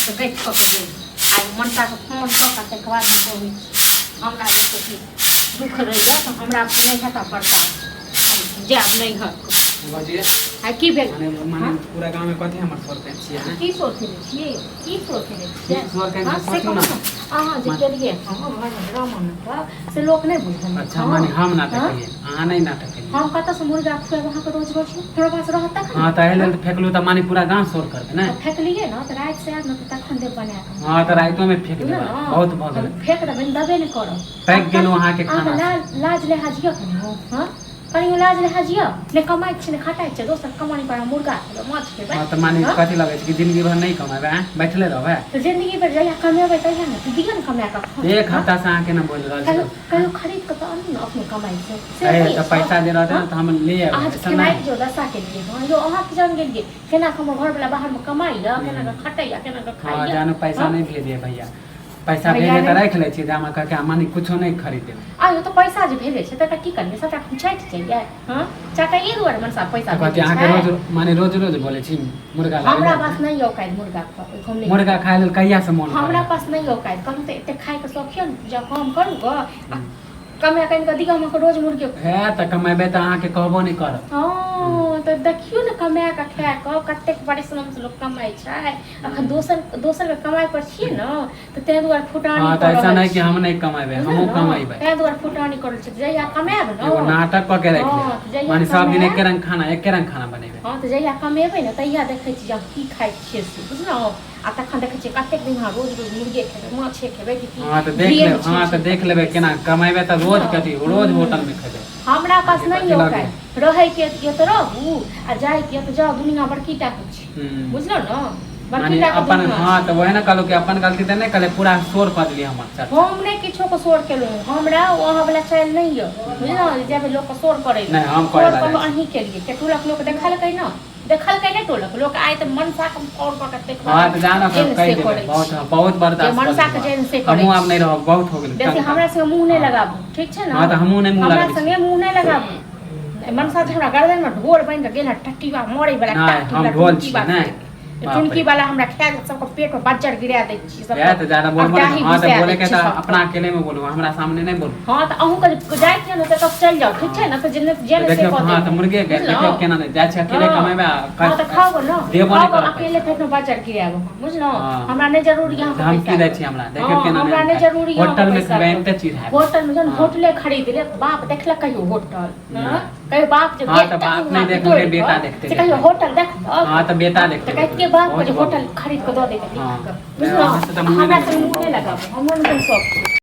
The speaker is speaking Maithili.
से गति कऽ के गेल। आब मनसाके फोन कऽ कऽ ताहिके बाद हम कहै छी, हमरा जे छै कि दुःख रहैए तऽ हमरा नहि हैत आब बर्दाश्त, हम जायब नैहर। भौजी। आ की भेल? माने माने पूरा गाँव में कथी हमर शोर केने छियै अहाँ? की शोर केने छियै? की शोर केने छियै? की शोर केने हँ, छियै? से सोचू कहू ने। ने, अहाँ जे गेलियै हँ घरमे ड्रामा कऽ, से लोक नहि बुझल। अच्छा, माने हम नाटक हँ? केलियै, अहाँ नहि नाटक केलियै? हम कतऽसँ मुर्गा खुआएब अहाँके रोज रोज? हमरा पास रहत तखन। हँ, तऽ एहि लेल तऽ फेकलहुँ, तऽ माने पूरा गाँव शोर करतै ने। तऽ फेकलियै ने, तऽ राति से आयब ने तऽ तखन देब बना कऽ। हँ, तऽ रातिओमे फेक बुझलहुँ देबै। ने? बहुत भऽ गेल। हम फेक देबै, देबे नहि करब। पाकि गेलहुँ अहाँके अहाँके खाना। लाज लाज लिहाज यऽ कनियो? हँ, कनियो लाज लिहाज यऽ? नहि कमाइ छी, नहि खटाइ छी, दोसर कमानी पर मुर्गा खेबै, माछ खेबै। हँ, तऽ माने हँ? कथी लगै छै कि जिंदगी भर नहि कमेबै आँय, बैठले रहबै? तऽ जिंदगी भर जहिया कमेबै तहिया ने, तऽ दिअ ने कमा कऽ। एक हफ्ता से अहाँके ने बोलि रहल कहियो छी। कहियो खरीद कऽ तऽ आनू ने अपने कमाइ से। से अरे नहि तऽ पैसा जे रहतै ने तऽ हम ले अयबै। अहाँ जे ऐसा खेनाइके नहि जो दशा केलियै हँ यौ, अहाँ की जान गेलियै केना कऽ हमर घरवला बाहरमे कमाइए, केना कऽ खटैए, केना कऽ हँ खाइए? जानू, पैसा हँ? नहि भेजिए भैया, पैसा भैया भेजे तऽ नहि- राखि लै छी, जमा कऽ के माने कुछो नहि खरीद देबै। आयो, तऽ पैसा जे भेजै छै तकरा की करियै? सबटा हम चाटि जइयै? हँ, चाटैए दुआरे मनसा पैसा तऽ कहती भेजै अहाँके छै। रोज माने रोज रोज बोलै छी मुर्गा लाबै हमरा लए। पास नहि औकात मुर्गा खुआबै, हम नहि। मुर्गा खाय लेल कहिया से मोन हमरा करैए। पास नहि औकात, कहलहुँ तऽ एते खायके शौक यऽ ने, जब काम करू गऽ आ कमाए कनि कऽ दिअ हमर रोज मुर्गे। हे, तऽ कमेबै तऽ अहाँके कहबो नहि करब। हँ, तऽ देखियौ ने, कमाए कऽ खाए कऽ कतेक परिश्रमसँ लोक कमाइ छै। अखन दोसर दोसरके कमाइ पर छियै ने, तऽ ताहि दुआरे फुटानी हँ, तऽ कऽ ऐसा रहल नहि कि छी। हम नहि कमेबै। बुझलियै हमहूँ ने? कमेबै। ताहि दुआरे फुटानी कऽ रहल छी। जहिया कमायब ने, एगो नाटक कऽ के राखि हँ, लेब। तऽ जहिया माने सब दिन कमायब- एके रंग खाना, एके रंग खाना बनेबै। हँ, तऽ जहिया कमेबै ने तहिया देखै छी जे हम की खाइ छियै से, बुझलहुँ? आ तखन देखै छियै कतेक दिन अहाँ रोज रोज मुर्गे खेबै, माछे खेबै कि की। हँ, तऽ देख घीए लेब। मे हँ, तऽ छीन देख छीन लेबै खेबै केना से। कमेबै तऽ रोज हँ। कथी रोज होटल मे खेबै। हमरा पास कथी नहि लगे? औकात रहैके यऽ तऽ रहू आ जाइके यऽ तऽ जाउ, दुनिया बड़की टा के छै। बुझलहुँ ने? बड़की माने टा के अपन दुनिया हँ छै। तऽ वएह ने कहलहुँ कि अपन गलती तऽ नहि कहलियै, पूरा शोर कऽ देलियै हमर चर्चा। हम नहि किछो के शोर केलहुँ, हमरा ओ अहाँ वला चालि नहि यऽ, बुझलहुँ? जे जेबै लोकके शोर करै लए। नहि, हम करै शोर लए कहलहुँ जाइ छी। अहीं केलियै, के टोलक लोक देखलकै ने? देखलकै नहि टोलक लोक? आइ तऽ मनसा के फोन कऽ के देखबै। हँ, तऽ जाना जे ने कहि से देबै। करै बहुत छी। बहुत बर्दाश्त जे मनसा कऽ के लेलहुँ। जे ने से करै हमहूँ आब छी। नहि रहब, बहुत हो गेल। बेसी तंग हमरा संगे मुँह नहि हँ। लगाबू, ठीक छै ने? हँ, तऽ हमहूँ नहि मुँह हमरा लगबै छी। संगे मुँह नहि लगाबू। मनसा जे हमरा गर्दन मे ढोल बनि कऽ गेल हँ, टट्टीबा मरै वाला। नहि, टाटी हम वाला, ढोल टुनकी छी, वाला। नहि। बाप टुनकी रे। वाला हमरा खाय के सबके पेट मे बज्जर गिरा दै छी सबके। वएह तऽ ज्यादा बोलबो अबटाही नहि। हँ, तऽ घुसा बोले दै के छी तऽ सबके। अपना अकेले में बोलू, हमरा सामने नहि बोलू। हँ, तऽ अहूँके जे जाइ छियै ने तऽ तब चलि जाउ, ठीक छै ने? तऽ जे ने जे तऽ ने से देखियौ कऽ हँ, देब। तऽ मुर्गे के बुझलहुँ? देखियौ केना नहि जाइ छै अकेले कमेबै आ हँ, तऽ खाउ ने। देबो नहि खाउ करब अकेले, पैसा। फेर बजर गिरायब, बुझलहुँ? हँ। हमरा नहि जरूरी अहाँके धमकी पैसा दै के। छी हमरा, देखियौ हँ, केना हमरा नहि नहि जरूरी अहाँके होटल मे पैसा खेबै के। तऽ चिढ़ायब। होटल मे जहन हँ। होटले खरीद लेत बाप, देखलक कहियो होटल? नहि। हँ? कहियो बाप जे हँ, गेल तऽ बाप नहि मुँह देखलकै, तोड़ि बेटा कऽ, देखतै, से कहियो देखतै। होटल देखलक? हँ, तऽ बेटा देखतै, तऽ कहितियै बाप के जे बहुत होटल खरीद कऽ दऽ देतै हँ। लिख कऽ, बुझलहुँ? अहाँ से तऽ मुँहे हमरा नहि से मुँह नहि लगाबू, हमरो नहि कोनो शौक छै।